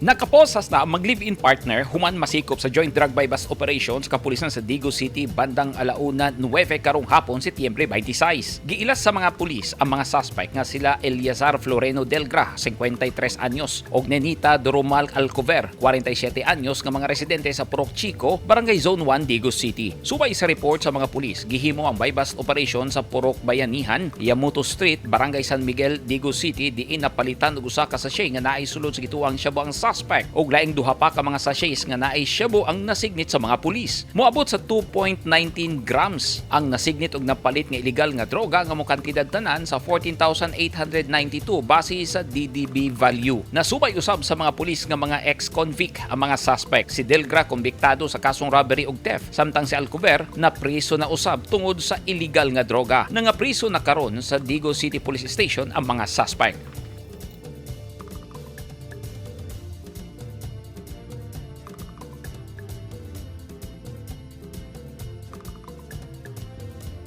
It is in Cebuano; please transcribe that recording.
Nakaposas na ang mag-live-in partner human masikop sa joint drug buy bust operation sa kapulisan sa Digos City bandang alauna 9 karong hapon, Setyembre 26. Giilas sa mga pulis ang mga suspect nga sila Eliazar Floreno Delgra, 53 anyos, og Nenita Doromal Alcover, 47 anyos, nga mga residente sa Purok Chico, Barangay Zone 1, Digos City. Subay sa report sa mga pulis, gihimo ang buy bust operation sa Purok Bayanihan, Yamuto Street, Barangay San Miguel, Digos City, diin napalitan og usa ka sachet nga naay sulod sa gituang shabu ang suspect ug laing duha pa ka mga sachets nga naay shabu ang nasignit sa mga pulis. Moabot sa 2.19 grams ang nasignit og napalit nga illegal nga droga nga mokantidad tanan sa 14,892 base sa DDB value. Nasubay usab sa mga pulis nga mga ex-convict ang mga suspect. Si Delgra, kombiktado sa kasong robbery ug theft, samtang si Alcover na priso na usab tungod sa illegal nga droga. Nangapriso na karon sa Digos City Police Station ang mga suspect.